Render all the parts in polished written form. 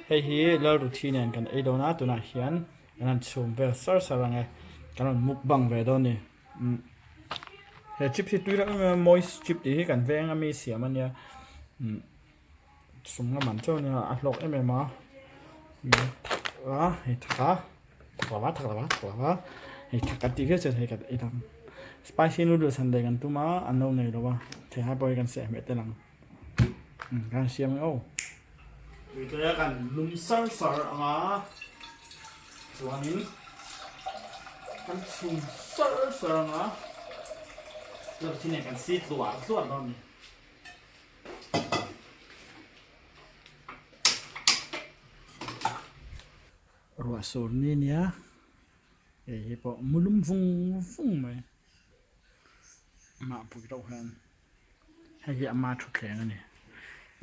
Hei hi Lalruthi nen kan ei dawn a, tunah hian kan han chhum vel sar sar ang e, kan rawn mukbang ve dawn a ni. Umm he chips hi tui reuh em em a, moist chip tih hi kan veng ami siam a nia umm sum nga man chauh a nia a hlawk em em a a hei thak a thak lova thak lova thak lova hei thak kan tih viau chuan hei kan ei dang spicy noodles han lei kan tum a an lo nei lo a theihai pawh hi kan seh hmeh tel ang. Kan siam ang aw. Tui te kan lum sar sar ang a, chuanin kan chhum sar sar ang a, chuan thil nen kan si tluah tluah dawn a ni. Ruah sur ni nia, hei hi pawh mu lum vung vung mai, amah pui reuh hian. Hei hi ama thutthleng a ni.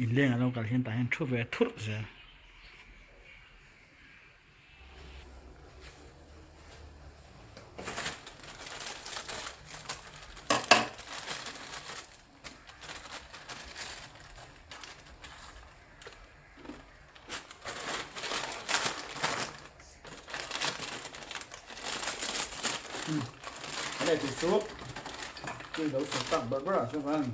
Inleng a lo kal hian tah hian thu ve thurh zel. Cái này thì súp Khi đấu sổ tặng bớt bớt ở cho vâng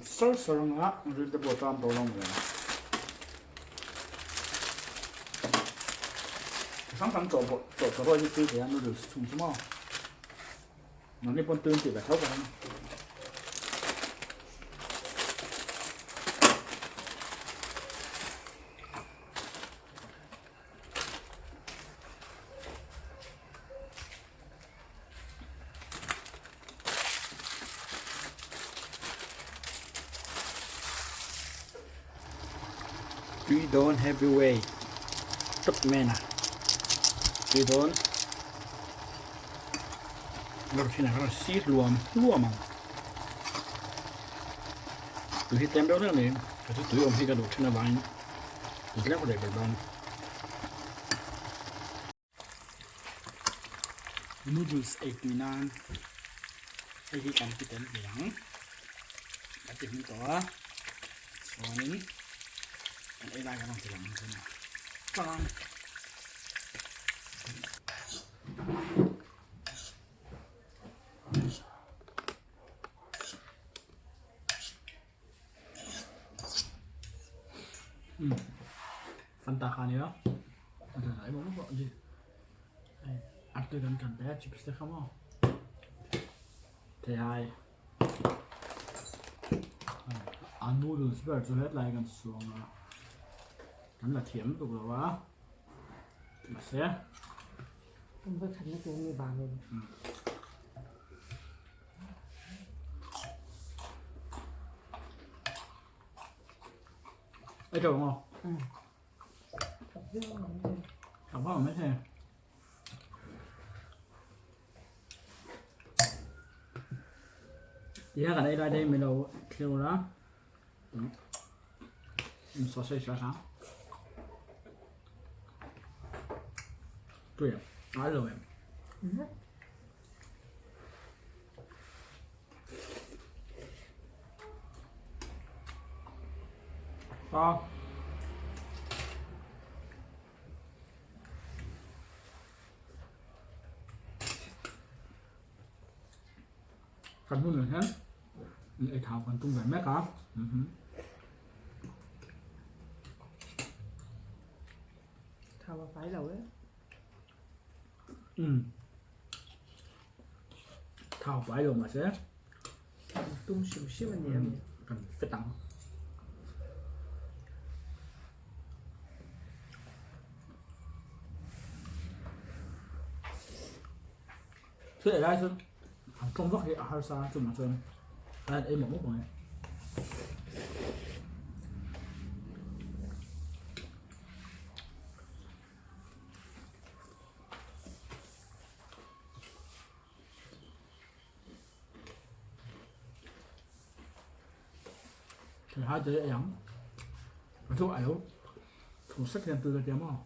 Sơ sơ ngã Rồi ta bộ tam tổ lòng rồi Sáng sáng tổ bộ tổ tổ rồi như thế thì ăn nó được sung sung không Nó nên con tương thì phải thấu vào Tui dawn heavyweight top man a tui dawn lawr thin ah khan sir luam luam ang tui hi tlem deuh hlek a ni ka chu tui awm hi ka duh thin avangin tui tlem ka daih belh dawn. Noodles ei tui nan hei hi kan ti tel ve ang kan ti hming tawh a chuanin kan ei lai kan rawn ti lang ang chuan tang Fanta kha nia artui kan kan pe a chips te kha maw thei hai a noodles ber chu hetlai kan suang a kan la thiam lutuk lo a mahse Ai trâu đúng không? Ừ. Thằng vào mấy thế. Thì ở đây đây đây mình đâu kêu đó. Sausage là sao? 对，I love it. A. Kan hun ah hian ei thau kan tum ve mek a. Thau a fai lo e. Umm. Thau fai lo mahse. Tum hrim hrim a ni a mi. Kan fet ang. Thil ei lai chuan an tawng vak hi a harsa chungah chuan a ei mawp mawp mai. Thei hai te ei ang. A chu ai lo. Thu sek hian tui ka tia maw.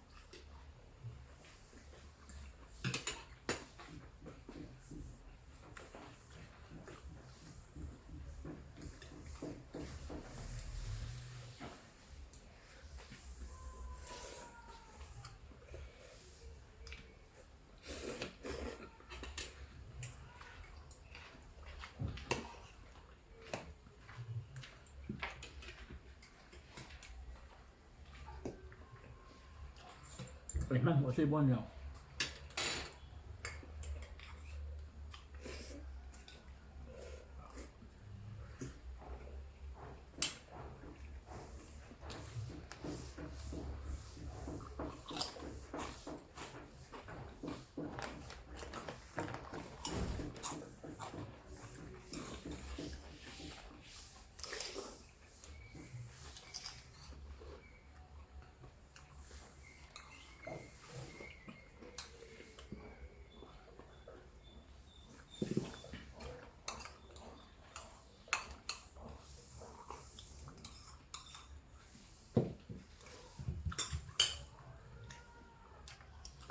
Ei hmanhmawh chi pawh a ni lo.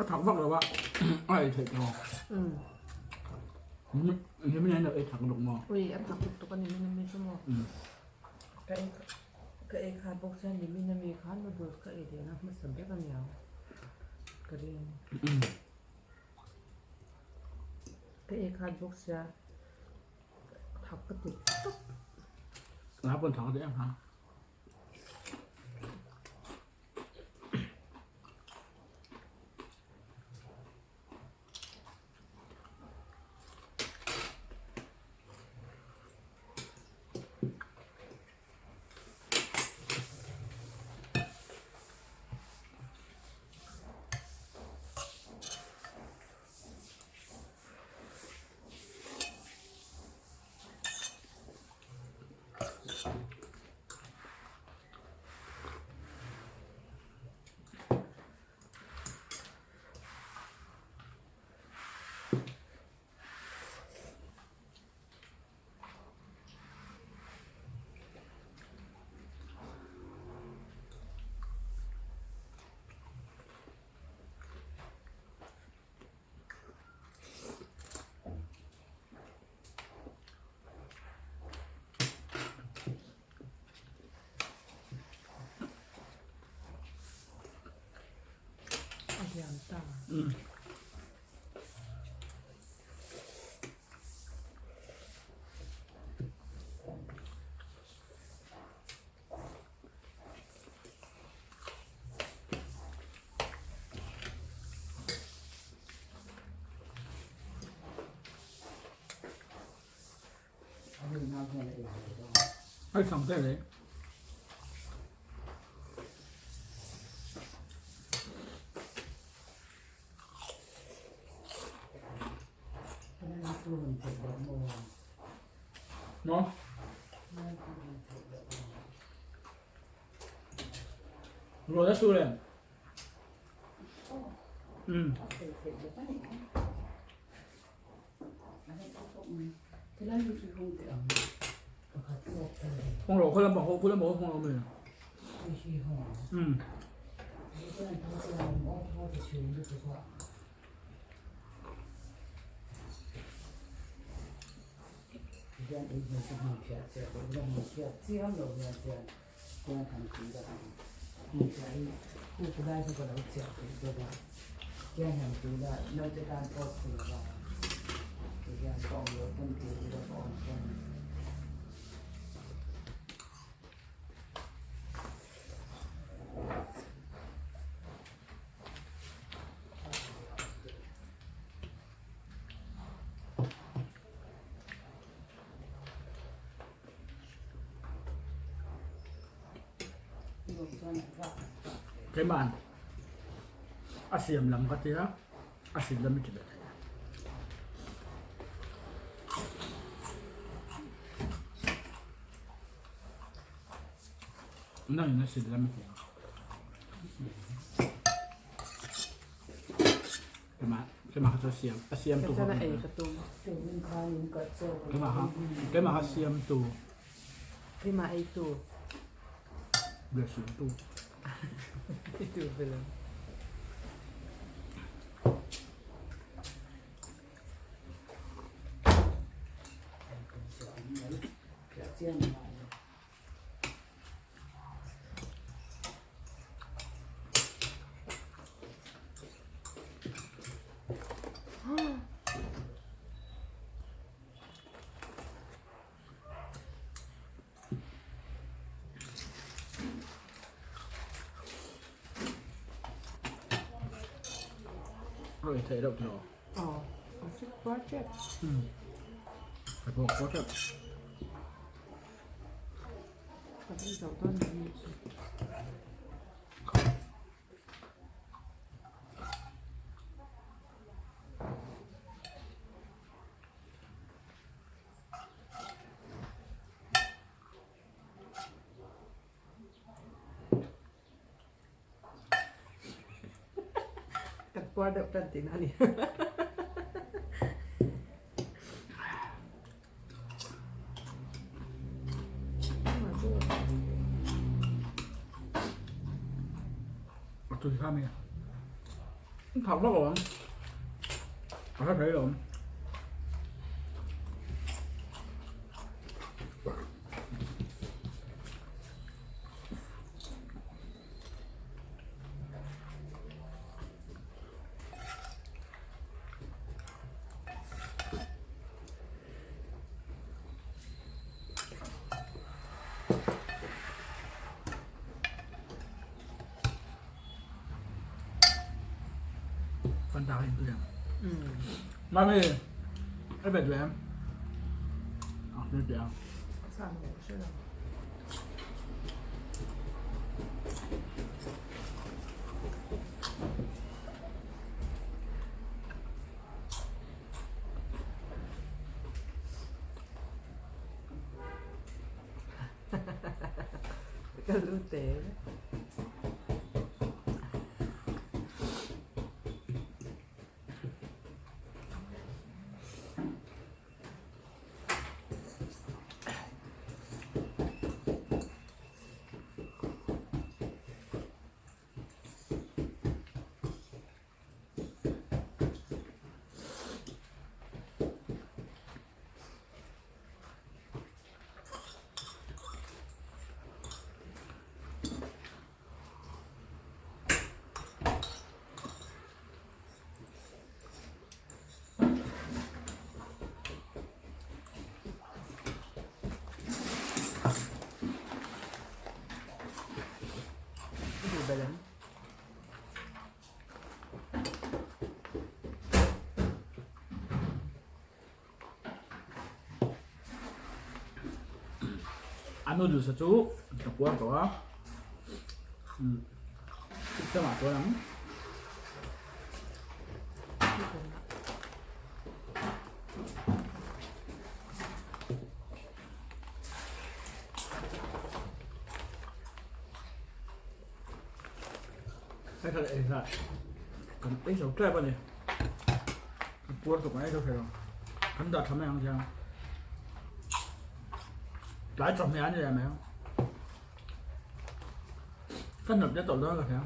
A thak vak lo a, a ei theih tawh. Ni min lo ei thak luk maw? Ui, a thak lutuk a ni min ami chu maw? Ka ei ka ei khat bawk chuan ni min ami khan noodles ka ei leh na hmasa ber a niang ka ring. Ka ei khat bawk sia thak ka ti tawp. Ka pawn thak a ti em ha? A lian ta. Ai thang te le. No? Rồi đó lên. Ừ. Hong lo khawi lampang khawi lampang hong lo mai. Ừ. Keima'n a siam lam ka tia, a sin lam i ti ve thei. Nangin a sin lam i ti ang. Keimah keimah kha chu a siam a siamtu Ka ei ka tum. Keimah kha keimah kha siamtu. Keimah eitu. Biasimtu. Eitu ve lo. A ei theih deuh tiraw? Aw, a sik puar tep. A bawk puar tep. Ka ei zo dawn ni mi chu. Kan puar deuh tan tihna a ni. A tui kha mi. Thak vak lo ang. A hre thei lo ang. Fanta hi tui ang. Mami, i bet ve em? A tui teh ang. Ka lu te. A noodles chu ka puar tawh a tlangah chuan ang. Hei kha ei kha kan ei zo tlep a ni kan puar tuk mai ka hre lo kan dah tha mai ang chiang tlai chawhmeh a ni leh mai ang ka hnawt leh tawh dawn ka hria.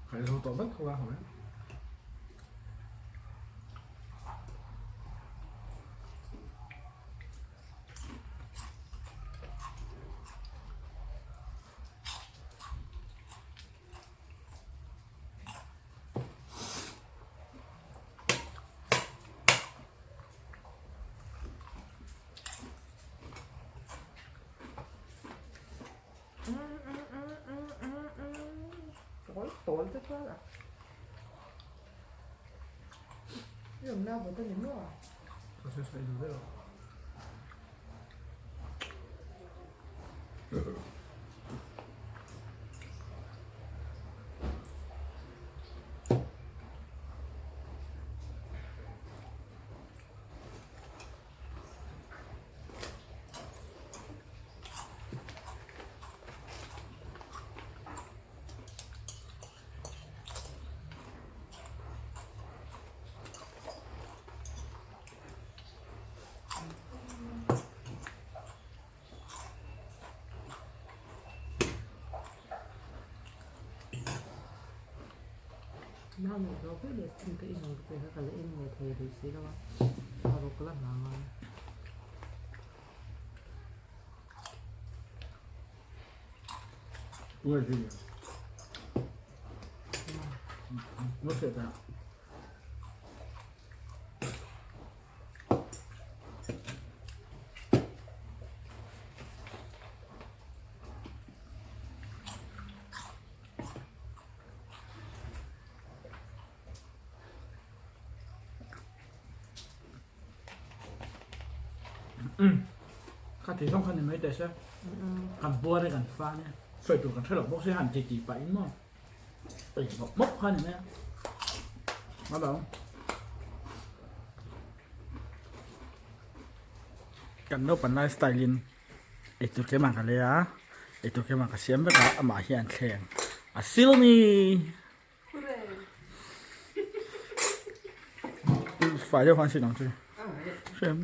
Ka ei zo tawh vek tho a. Tawl tawl te chuan a. I awm na vawt a ni maw? Ka hre sawi duh deuh. Nau neih zawh viau leh thil ka inawm te kha ka la en ve thei rih si lo a, a ruk la hna ngai. Kha ti zawng kha ni mai teh se. Kan buar e kan fan e. Sawi tur kan hre lo bawk se han ti ti pah in maw. Ei mawp mawp kha ni mai a. Nga lo. Kan naupan lai style in eitur keimah ka lei a, eitur keimah ka siam vek a, amah hian thleng a sil ni. Fai deuh khan sin ang chu. Hrem.